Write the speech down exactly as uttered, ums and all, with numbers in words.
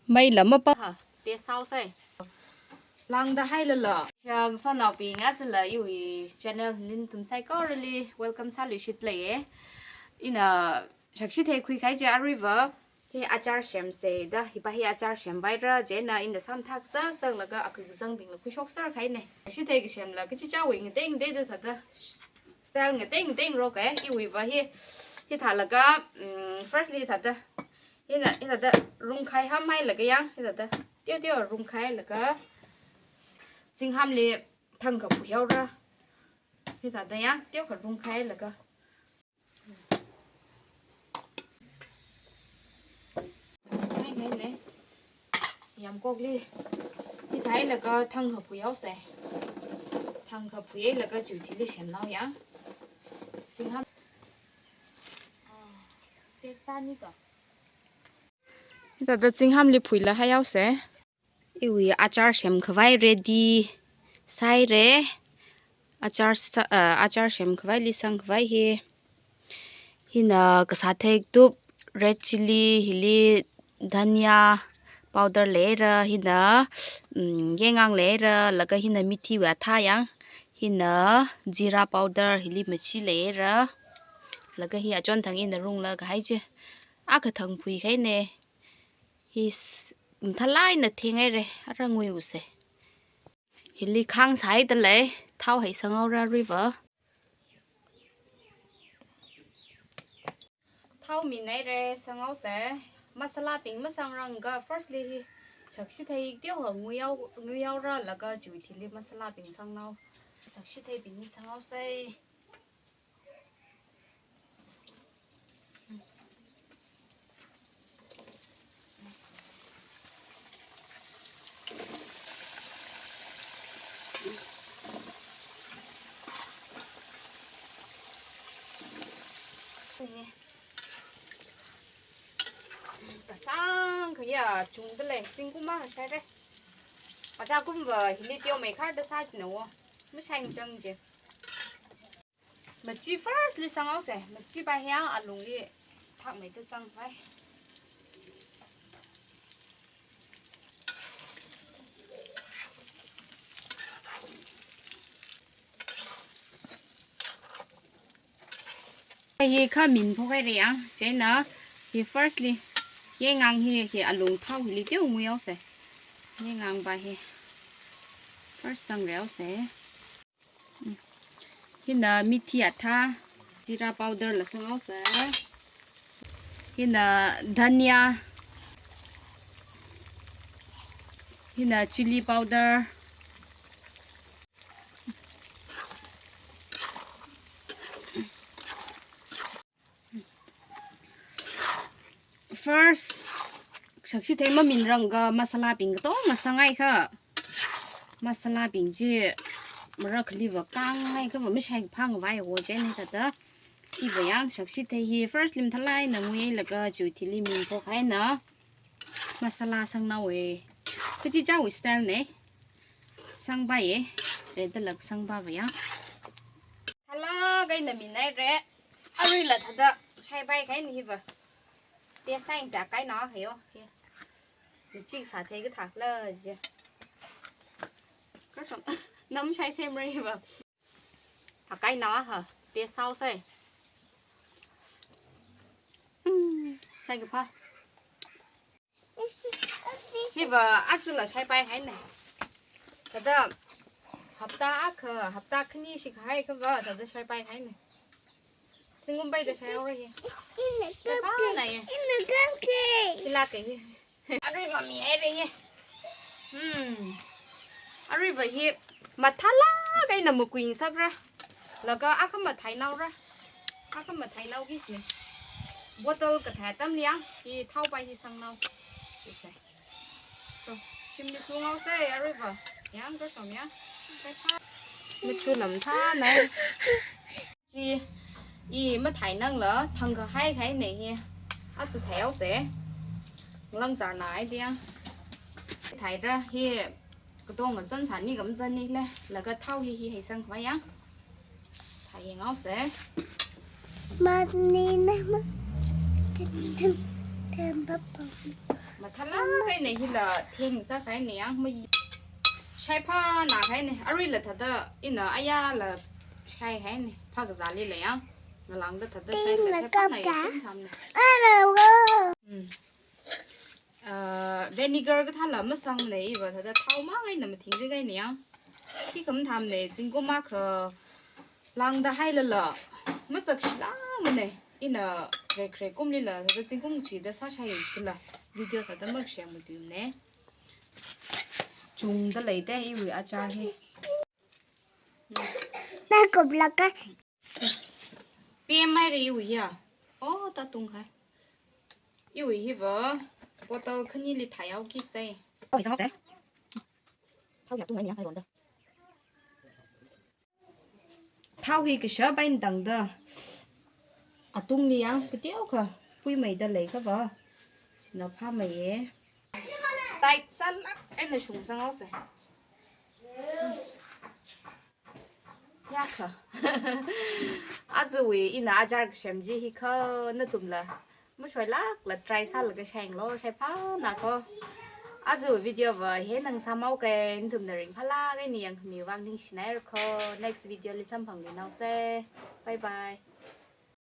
Mei lam apa? Ha, test haosei. Langda hailala. Shang sanaobing, achāla iwui channel nathum saikorali welcome sāluishitleiye. Ina shakshithei khuikahai chi aruiva hi achar semsei da, hipa hi achar semvaira, chieina ina samthak sāsanglaga akui kazangbingla khuishokser kahaine. Shakshithei kasemla kachichāwui ngatei ngateida thāda style ngatei ngatei ngarok kahai, iwuiva hi, hithālaga, mm, firstly thāda, hina, hithāda rungkhai hamhailaga yang, hithāda, teo teo rungkhailaga, zinghamli thangkha phuihaora. Hithāda yang, teokha rungkhailaga. Hai, hai le. Yamkokli. Hithālaga thangkha phuihaosei. Thangkha phuilaga chiwui thili semnao yang. Zingham. Ah, tekta ni ka. Hithāda zinghamli phuila haihaosei. Iwui achar semkhavai ready sāhaire. Achar sa-, ah, achar semkhavaili sangkhavai hi. Hina kasāthei tup, red chilli, hili dhania powder leira, hina, mm, yengang leira, laga hina mithiwui athā yang, hina jeera powder, hili machi leira, laga hi achonthang ina rungla kahai chi. Akha thang phui kahaine. Hi s-, mathālāk eina thenghaire, ara nguiusei. Hili khang sāhaida lei, thao hi sanghaora aruiva. Thao minhaire, sanghaosei. Masalabing masangranga firstly hi shakshithei teokha nguihao, nguihaora laga chiwui thili masalabing sangnao. Shakshitheibing hi sanghaosei. Kasang khaya chungda lei, zingkum akha shaire. Acha kumva hili teomeikharda sā china wo. Mashai chang chi. Machi firstly sanghaosei, machipa hi alungli thakmeida zangpai. Hi kha minphok haire yang, chieina hi firstly yengang hi, hi alung thao hili teo nguihaosei. Yengangpa hi first sangrehaosei. Hina mithi athā, jeera powder la sanghaosei. Hina dhania, hina chilli powder. First, shakshithei maminranga masalabing katonga sanghai kha. Masalabing chi marakhaliva kanghai kha, va mashai phangvai ho chieina thāda. Iva yang shakshithei hi firstly mathālāk eina nguilaga chiwui thili minphok haina. Masala sangnaowe. Kachichāwui style ne. Sangpaiye. Redalak sangpava yang. Mathālāk eina minhaire. Aruila thāda shaipai kahaine hiva. Test sāyangsa kainao hayo. Hi. Chik sāthei kathāla je. Kashong. Nam shaithei mara hiva. Thakainao ha. Test sāhaosei. Hmm. Shaikaphā. Hiva achāla shaipai haine. Thāda hapta akha, hapta khani shikahai khava, thāda shaipai haine. Zingkum peida shaihaora hi. Shaipai na ye. Ina kam ke. Ila ke hi. Aruiva mihaire hi. Hmm. Aruiva hi mathālāk eina makuingsakra. Laga akha mathainaora. Akha mathailaoki ne. Bottle kathā atamli yang, hi thaopa hi sangnao. Isei. Cho, shimli tunghaosei, aruiva. Yang, kashong yang. Machu lam thāna. Chi, i mathainangla, thangkha haikahaine hi. Achu thaihaosei. Langzarna ai dia. Thaira hi, katonga zan sāni kam zanni le. Laga thao hi hi hai sangkhavai yang. Thaiyanghaosei. Mani na ma. Mathālāk kahaina hila theng sākahaina yang, mai shaiphānā kahaina. Aruila thāda ina ayāla shaihaina. Phākazālila yang. Ngalāngda thāda shaila shaiphānā ya theng thamna. Hmm. Ah, vinegar kathāla masangmana, iva thāda thao mang eina mathingri kahaina yang. Khikha mathamna, zingkum akha lāngda hailala, mazakshilāmana. Ina rekrek kumlila, thāda zingkum chida sāshai sila, video thāda makashematuimana. Chungda leida iwui achar hi. Nakuplaka. P M I ri iwui ya. Oh, ta tungkahai. Iwui hiva bottle khanili thayao kis tai. Oh, isang se. Thao ya tung ai ni yang hai ronda. Thao hi kasha bain tangda. Atungli yang kateokha puimeida leikha va. Sina phāmeiya. Tight sālāk eina shungsang haosa. Yākha. Ajawui ina achar kasem chi hikha nathumla mashoilākla try sālaga shailo, shaiphānā ko. Aja video va hi eina sāmao kai, nathumna ringphālāk eina yangkhami vang ningshinaira ko. Next video li samphangluinaosa. Bye bye.